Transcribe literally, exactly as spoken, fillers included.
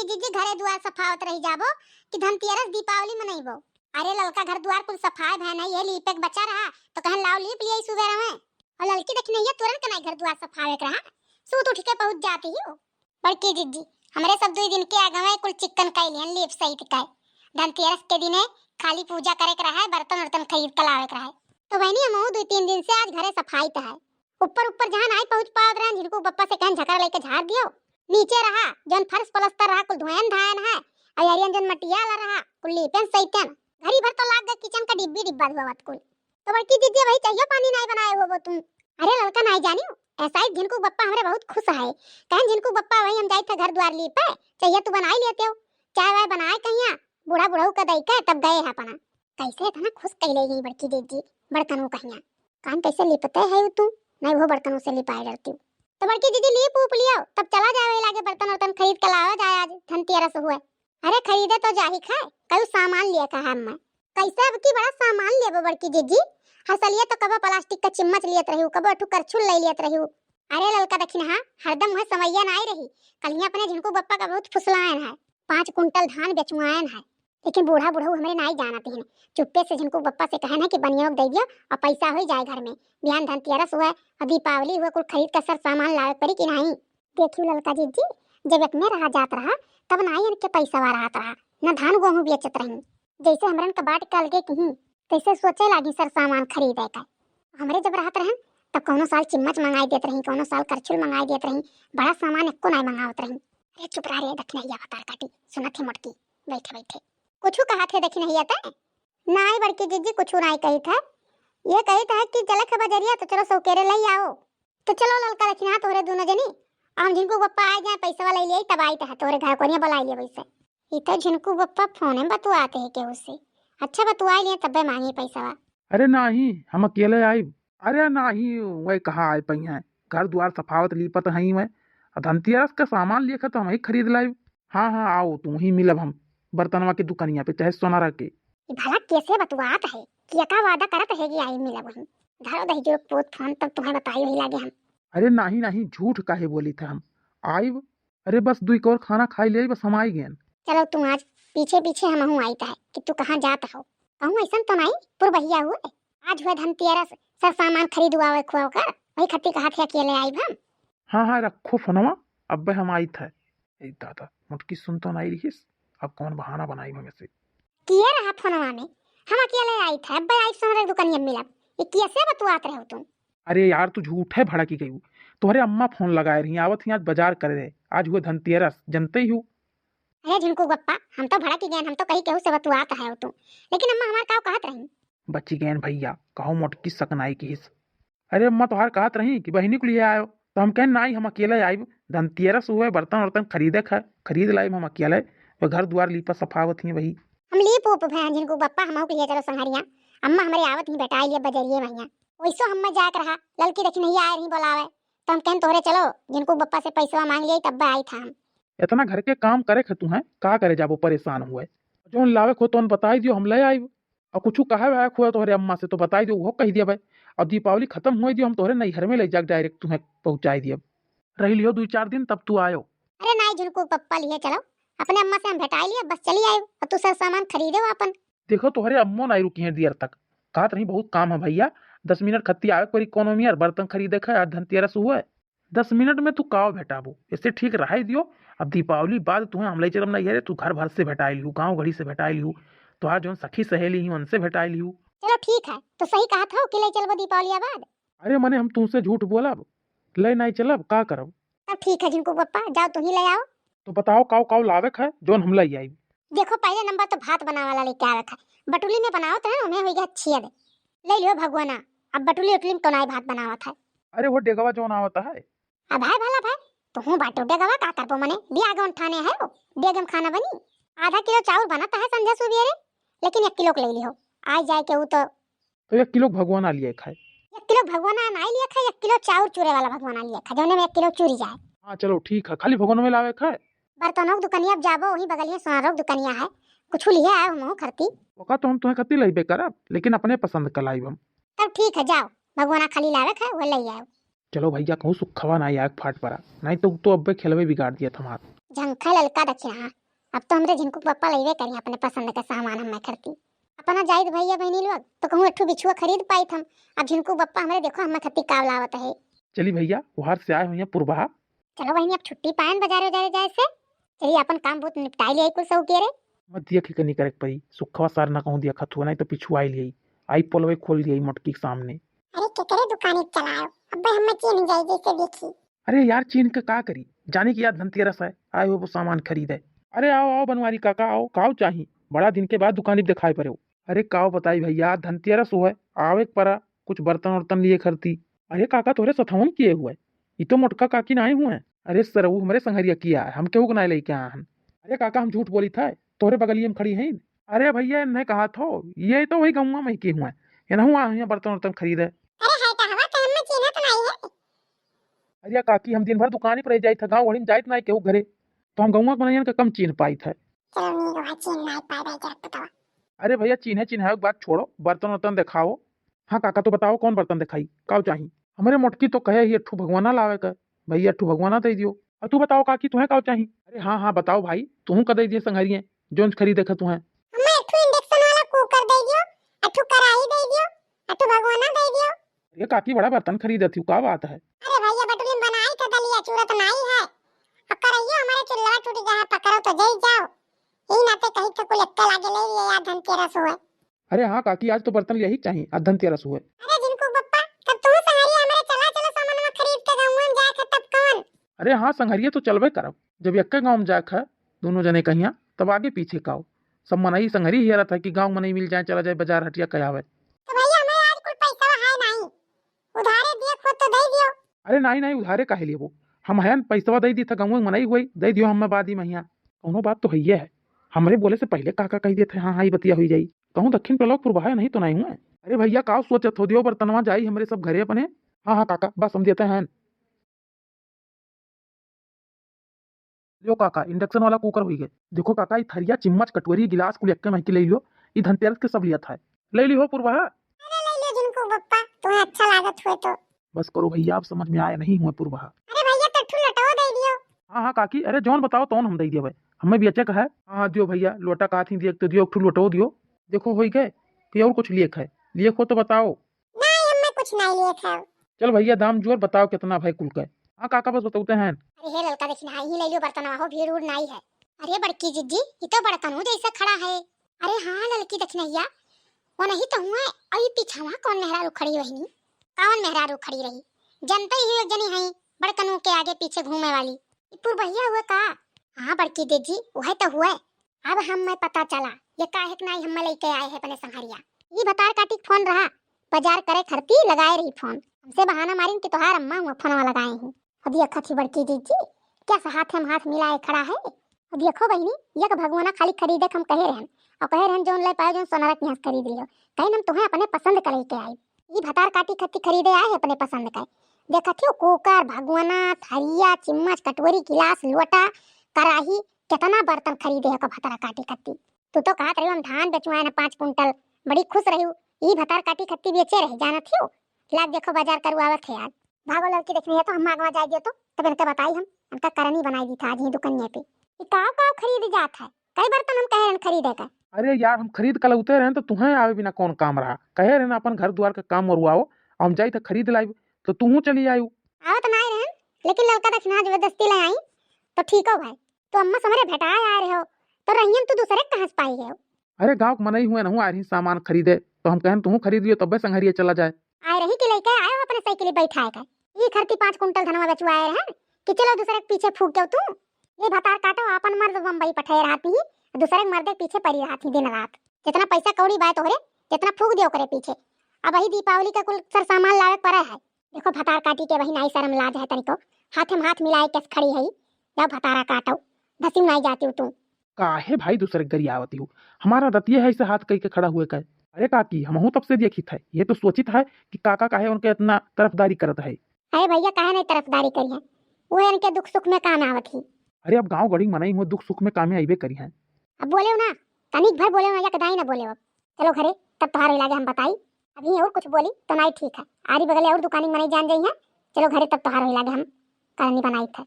जीजी, घरे दुआर सफावत रही जाबो कि धनतेरस दीपावली मनइबो? अरे ललका घर दुआर कुल सफाए भए नहीं, ये लीपे के बचा रहा, तो कहन लाओ लीप लिया सुबह रहे। और ललकी दखिनहिया तुरंत के नहीं घर दुआर सफावे के रहा, सूत उठ के पहुँच जाती ही हो। बड़की जीजी, हमरे सब दुई दिन के आगवे कुल चिक्कन कइ लिहन लीप सहित के। धनतेरस के दिने खाली पूजा करे के रहा है, बर्तन उर्तन खरीद के लावे के रहा है। तो बहनी, हमहू दुई तीन दिन से आज घरे सफाई त है। ऊपर ऊपर जहाँ नाई पहुँच पावत रहन, झिनकू बप्पा से कहन झकरा लेके झाड़ दियो। नीचे रहा, जौन फर्श पलस्तर रहा, कुल धोयन धायन है। और यारियन जौन मटियाला रहा, कुल लीपन सहितन। घड़ी भर तो लाग गए किचन का डिब्बी डिब्बा धोवत कुल। तो बड़की दीदी, वही चाहिए पानी नाई बनाए होबो तुम। अरे ललका नाई जानियो, ऐसा ही झिनकू बप्पा हमरे बहुत खुश है। कहन झिनकू बप्पा, वही हम जाइत है घर द्वार लीपे, चाहिए तू बनाई लेते हो। चाय वाय बनाए कहिया, बूढ़ा बुढ़ऊ का दई के तब गए है अपना। कैसे इतना खुश कैले गई बड़की दीदी, बड़कनू कहिया। कान कैसे लिपते है तू, नहीं वो बर्तनों से लिपाए डरती हूँ। तो बड़की दीदी लीप ऊप लियो, तब चला जाए वही लागे बर्तन वर्तन खरीद के लावा जाए आज धनतेरस हुए। अरे खरीदे तो जाही खाए, कई सामान लिए कहा मैं। कैसे अब की बड़ा सामान लेबो बड़की जीजी? हसलिए तो कबो प्लास्टिक का चिम्मच लियत रही, कबो अठू करछुल ले लियत रही। अरे ललका दखिनहा, हरदम वह समैया नाई रही। कलिया अपने झिनकू बप्पा का बहुत फुसलायन है, पाँच कुंटल धान बेचुआयन है, लेकिन बूढ़ा बुढ़ऊ हमरे नाई जानत हिन। चुप्पे से झिनकू बप्पा से कहन है कि बनियों दे दियो और पैसा हो जाए घर में। बिहान धनतेरस हुआ और दीपावली हुआ, कुल खरीद का सर सामान लावे पड़ी कि नहीं। देखियो ललका जीजी, जब एक में रहा जात रहा, तब नाई इनके पैसा रहत रहा, न धान गेहूं बेचत रही। जैसे हमरन का बाट के अलगे किहीं, तैसे सोचे लागी सर सामान खरीदे का। हमरे जब रहत रहन, तब कौनो साल चिम्मच मंगाई देत रही, कौनो साल करछुल मंगाई देत रही, बड़ा सामान एको नाई मंगावत रही। अरे चुप रहा रे दखिनहिया भतार काटी, सुनत है मोटकी, बैठे बैठे। कुछ कहा थे दखिनहिया ते? नाई बड़की जीजी, कुछ नाई कही थे। ये कही थे कि चले के बजरिया तो चलो सौकेरे ले आओ। तो चलो ललका दखिनहा तोहरे दोनों जनी, हम झिनकू बप्पा आ जाए, पैसा वाला ले आई, तब आई थे तोहरे घर कोनिया बुलाई लिया वैसे। ई तो झिनकू बप्पा फोने में बतुआते हैं केहू से। अच्छा बतुआ लिए तब्बे मांगी पैसा। अरे नाही, हम अकेले आइब। अरे नाही, वह कहाँ आए पई हैं, घर द्वार सफावत लीपत हई वह। आ धनतेरस का सामान लेखा तो हम ही खरीद लाइब। हाँ हाँ, आओ तू ही मिलब हम बर्तनवा के दुकनिया पे, चाहे सोनारा के। ई भला कैसे बतुआत है कि एका वादा करत है कि आई मिलब वहीं। धरो दही जो पोत फोन तब तुम्हें बताई वही लागे हम। अरे नाही नाही, झूठ काहे बोली थे हम, आइब। अरे बस दुई कौर खाना खाई ले, बस हम आई गए। चलो तू आज पीछे पीछे हम हूँ आई थे कि तू कहाँ जात हो। कहूँ ऐसा तो नहीं पुरबहिया हुए, आज हुए धनतेरस, सर सामान खरीदवावे खुआ कर, वही खत्ती कहा थे अकेले आइब हम। हाँ हाँ, रखो फोनवा, अब्बे हम आई थे। ए दादा, मोटकी सुन तो नहीं रहीस, अब कौन बहाना बनाई हमें से। किए रहा फोनवा में, हम अकेले आई थे, अब्बे आई सोनरे दुकानिया मिलब। ये कैसे बतुआत रहे हो तुम? अरे यार, तू झूठे भड़की गई। तोहरे अम्मा फोन लगाए रही, आवत ही आज बाजार करे रहे, आज हुए धनतेरस, जनते ही हो। अरे झिनकू बप्पा, हम तो भड़की गए, हम तो कही केहू से बतुआत है हो तू, लेकिन अम्मा हमार काव कहत रही? बची गए भैया, कहो मोटकी सकनाई किहिस। अरे अम्मा तोहार कहत रही कि बहिनी को लिए आयो, तो हम कहन नाई, हम अकेले आइब, धनतेरस हुए, बर्तन वर्तन खरीदे ख-, खरीद लाइब हम अकेले, वो घर द्वार लीपा सफावत ही वही। हम लीप ऊप भए झिनकू बप्पा, हम के लिए चलो संहरिया, अम्मा हमरे आवत ही बेटा लिए बजरिए भैया। वैसो हम जाए के रहा, ललकी दखिनहिया आए रही बोलावे, तो हम कहन तोहरे चलो झिनकू बप्पा से पैसवा मांग लिए तब आई था हम। इतना घर के काम करे ख तू है, का करे जाबो परेशान हुए, जौन लावे खो तौन बताई दियो, हम ले आइब। और कुछ कहा वहा हुआ तोहरे अम्मा से तो बताई दियो, वो कही दिया भाई। और दीपावली खत्म हुए दियो, हम तोहरे नैहर में ले जाके डायरेक्ट तुम्हें पहुँचाई दियब। रही लियो दुई चार दिन, तब तू आयो। अरे नाई झिनकू पप्पा लिए चलो, अपने अम्मा से हम भेटाई लिए, बस चली आयो। और तू सर सामान खरीदे हो अपन। देखो तोहरे अम्मो नाई रुकी हैं दियर तक, कहत रही बहुत काम है भैया, दस मिनट खत्ती आवे के परी कोनो मियर, बर्तन खरीदे ख, आज धनतेरस हुआ है। दस मिनट में तू काव भेटाबो, इससे ठीक रहाई दियो। अब दीपावली बाद तुम्हें हम ले चलब नैहरे, तू घर भर से भेटाई लिहू, गाँव घड़ी से भेटाई लिहू, तोहार जौन सखी सहेली ही उनसे भेटाई लिहू। चलो ठीक है, तो सही कहत हो कि ले चलबो दीपावली बाद। अरे मने हम तुमसे झूठ बोलब, ले नहीं चलब, का करब? तब ठीक है झिनकू पप्पा, जाओ तुम ही ले आओ। तो बताओ काव काव लावे ख है, जौन हम ले आई। देखो पहले नंबर तो भात बनावे वाला लेके आवे ख है, बटुली में बनाओ तो है, उन्हें हो गया छेद। ले लियो भगवाना, अब बटुली उटुली में तो नाई भात बनावत है। अरे वो डेगवा जौन आवत है। अब है भला भाई, तुहूँ बाटो डेगवा का करबो मने, बिया गौन ठाने है वो, डेगे में खाना बनी। आधा किलो चाउर बनत है संझा सुबेरे, लेकिन एक किलो के ले लिहो, आई जाए के ऊ तो। तो एक किलो भगवाना लिए खाए। एक किलो भगवाना नाई लिए खाए, एक किलो चाउर चूरे वाला भगवाना लिए खाए, जौने में एक किलो चूरी जाए। हाँ चलो ठीक है, खाली भगवाना में लावे खाए। बर्तनों की दुकानिया अब जाबो, वहीं बगलिए सोनारों की दुकानिया है, कुछ लिए आए हम खरती। ओका तो हम तुम्हें खत्ती लेबे करब, लेकिन अपने पसंद का लाइब हम। तब ठीक है, जाओ, भगवाना खाली लावे खाए, वो ले आओ। चलो भैया, कहूँ सुखवा ना आए फाट पड़ा, नहीं तो, तो अब्बे खेलवे बिगाड़ दिया था हमार। झंखा ललका दखिनहा। अब तो हमरे झिनकू के पप्पा लइबे करिहैं अपने पसंद के सामान हम्मे खरती। अपना जाइत भइया बहिनी लोग तो कहूँ एक ठू बिछुआ खरीद पाइत हम। अब झिनकू के पप्पा हमरे देखो हम्मे खरती का लावत है। चली भइया, उहार से आए हुइहैं पुरबहा। चलो बहिनी, अब छुट्टी पाएन बजारे उजारे जाए से। चली अपन काम बहुत निपटाई लियाई कुल सऊकेरे। मत दिया खिकनी करे के परी, सुखवा सार ना कहूँ दिया खतुआ, नहीं तो पिछुआई लियाई। आई पोलवे खोल दिया मोटकी के सामने। अरे केकरे दुकाने चलायो, अब्बे हम्मे चीन्ह जाई जैसे देखी। अरे यार, चीन्ह के का करी, जानी कि आज धनतेरस है, आए हो वो सामान खरीदे। अरे आओ आओ बनवारी काका, आओ, काव चाही, बड़ा दिन के बाद दुकानी पे दिखाई पड़े हो। अरे काव बताई भइया, धनतेरस हो है, आवे के परा, कुछ बर्तन उर्तन लिए खरती। अरे काका, तोहरे सथवन किए हुए, ई तो मोटका काकी नाई हुए। अरे सरऊ, हमरे संघरिया किया है, हम केहू के नाई लेके आए हन। अरे काका, हम झूठ बोली था, तोहरे बगलिए में खड़ी हैं। अरे भइया, इन्हें कहा थो, ये तो वही गौवा में की हुए, इन्हू आ हुए बर्तन उर्तन खरीदे। अरे है कहवा के हम्मे चीन्हत नाई है। अरे काकी, हम दिन भर दुकानी पर रह जाइत है, गाँव घड़ी में जाइत नाई केहू घरे, तो हम गौवा के मनइयन के कम चीन्ह पाइत है। चलो नीक बा, चीन्ह नाई पाए भाई के पतवा। अरे भइया, चीन्हे चिन्हावे के बात छोड़ो, बर्तन उर्तन देखाओ। हाँ काका, तो बताओ कौन बर्तन देखाई, काव चाही? हमरे मोटकी तो कहे ही एक ठू भगवाना लावे का, भइया एक ठू भगवाना दे दियो। और तू बताओ काकी, तुहें काव चाही? अरे हाँ हाँ बताओ भाई, तुहूँ का दे दिए संघरिये, जोन खरीदे का तुहें। हमें एक ठू induction वाला cooker दे दियो, एक ठू कढ़ाई दे दियो, एक ठू भगवाना दे दियो। अरे काकी, बड़ा बर्तन खरीदत ही, का बात है? अरे भइया, बटुलिन बनाई के दलिया चूरत नाई है, अब करइयो हमारे चुल्लवा टूट गया है, पकड़ो तो जई जाओ। यही नाते कही थे कुल एक्के लागे ले लिए यार, धनतेरस हुए। अरे हाँ काकी, आज तो बर्तन लिया ही चाहिए, आज धनतेरस हुए। अरे झिनकू बप्पा, तब तू संघरिया हमरे चला चलो सामानवा खरीद के गौवा में जाए के तब कौन? अरे हाँ संघरिया तो चलबे करब, जब एक्के गाँव में जाए के है दोनों जने कहिया, तब आगे पीछे काओ। सब मनई संघरी हियरत है कि गाँव मनई मिल जाए, चला जाए बाजार हटिया कह आवे। तो भइया हमें आज कुल पैसा है नहीं, उधारे दिए खुद तो दे दियो। अरे नाई नाई, उधारे काहे लेबो, हम हयन पैसवा दे दी था, गौवा में मनई हुई, दे दियो हमें बाद ही महिया। कौनो बात तो हइये है, हमरे बोले से पहले काका कह देते, हाँ हाँ, ये बतिया हुई जाई। कहूँ दक्षिण टोला पुरबहा नहीं तो नहीं हुए। अरे भइया, का सोचत हो, दियो बर्तनवा जाई हमरे सब घरे अपने। हाँ हाँ काका, बस हम देते हैं। लियो काका, induction वाला cooker हुई गए। देखो काका, ई थरिया, चिम्मच, कटोरी, गिलास कुल एक्के महकी ले लियो, ई धनतेरस के सब लिया था। ले लियो पुरबहा। अरे ले लियो झिनकू बप्पा, तुम्हें अच्छा लागत हुए तो। बस करो भइया, अब समझ में आया नहीं हुए पुरबहा। अरे भइया, तो ठू लोटो दे दियो। हाँ हाँ काकी, अरे जौन बताओ तौन हम दे दियो भाई, हमें भी अच्छा कहा है। हाँ हाँ दियो भइया, लोटा का थी दियो, तो दियो, एक ठू लोटो दियो। देखो होई गए कि और कुछ लिए खाए, लिए खो तो बताओ। नहीं, हमें कुछ नहीं लिए खाओ। चल भइया, दाम जोर बताओ कितना भाई कुल का। हाँ काका, बस बताते हैं। अरे हे ललका दखिनहा, ही ले लियो बर्तनवा हो, भीड़ उड़ नाई है। अरे बड़की जिज्जी, ई तो बड़कनू जैसे खड़ा है। अरे हाँ ललकी दखिनहिया, वो नहीं तो हुए, अई पीछवा कौन मेहरारू खड़ी बहिनी? कौन मेहरारू खड़ी रही? जनते ही एक जनी है, बड़कनू के आगे पीछे घूमे वाली। ई पुरबहिया हुए का? हाँ बड़की जिज्जी, वह तो हुए। अब हम्मे पता चला, ये काहे के नाई हम्मे लइके आए है अपने संघरिया। ई भतार काटी के फोन रहा, बाजार करे खरती लगाए रही फोन। हमसे बहाना मारिन कि तोहार अम्मा हुआ फोनवा लगाए हैं। अब देखत ही बड़की जिज्जी, कैसे हाथे में हाथ मिलाए खड़ा है। अब देखो बहिनी, ये का भगवाना खाली खरीदे के हम कहे रहन, और कहे रहन जौन ले पाए जौन सोनारा के यहाँ से खरीद लियो, कहीं हम तुम्हें अपने पसंद का लेके आई। ई भतार काटी खत्ती खरीदे आए है अपने पसंद का। देखत ही cooker, भगवाना, थरिया, चिम्मच, कटोरी, गिलास, लोटा, कराही, कितना बर्तन खरीदे है का भतार काटी खत्ती। तू तो कहत रही हम धान बेचवाए ना पाँच कुंटल, बड़ी खुश रही। ई भतार काटी खत्ती बेचे रहे, जानत ही हो। लाग देखो बाजार करुआवत है आज। भागो लड़की देखनी है तो हम आगवा जाए दियो तो, तब इनका बताई हम, इनका करनी बनाई दी था आज ही दुकनिया पे। ई काव काव खरीद जात है, कई बर्तन हम कहे रहन खरीदे का। अरे यार, हम खरीद के लौटे रहन तो तुहें आवे बिना कौन काम रहा, कहे रहन अपन घर द्वार का काम मरुआओ, हम जाई तो खरीद लाइब, तो तुहूँ चली आयु। आवत नाई रहन, लेकिन ललका दखिनहा जबरदस्ती ले आई, तो ठीक हो भाई। तो अम्मा समरे भेटाए आए रहे हो, तो रहियन तू दूसरे कहाँ से पाई गए हो? अरे गाँव के मनई हुए नहु आ रही सामान खरीदे, तो हम कहन तुहूँ खरीद लियो, तब्बे संघरिया चला जाए। आए रही कि लइके आए हो अपने साइकिल बैठाए के? ई खरती पाँच कुंटल धनवा बेचवाए रहन कि चलो दूसरे के पीछे फूक गयो तू। ये भतार काटो, आपन मर्द बम्बई पठे रहती ही, दूसरे के मर्दे के पीछे पड़ी रहती दिन रात। जितना पैसा कौड़ी बाय तोहरे, जितना फूक दियो ओकरे पीछे। अब वही दीपावली का कुल सर सामान लावे के पड़े है। देखो भतार काटी के वही नाई शर्म लाज है तनिको, हाथे में हाथ मिलाए के खड़ी है। जाओ भतारा काटो, धसी में नाई जाती हो तू। काहे भाई दूसरे के गरियावती हो? हमारा दतिये है इसे हाथ कई के खड़ा हुए का। अरे काकी, हमहू तब से देखित है, ये तो सोचित है कि काका काहे उनके इतना तरफदारी करत है। अरे भइया, काहे नहीं तरफदारी करी है, वो इनके दुख सुख में काम आवत ही। अरे अब गाँव गड़ी मनई हुए दुख सुख में कामे आइबे करी है। अब बोले हो ना, तनिक भर बोले हो ना, या कदाई ना बोले हो। चलो घरे, तब तोहार होई लागे हम बताई। अभी और कुछ बोली तो नाई ठीक है, आरी बगले और दुकानी मनई जान जाई है। चलो घरे, तब तोहार होई लागे हम करनी बनाई थे।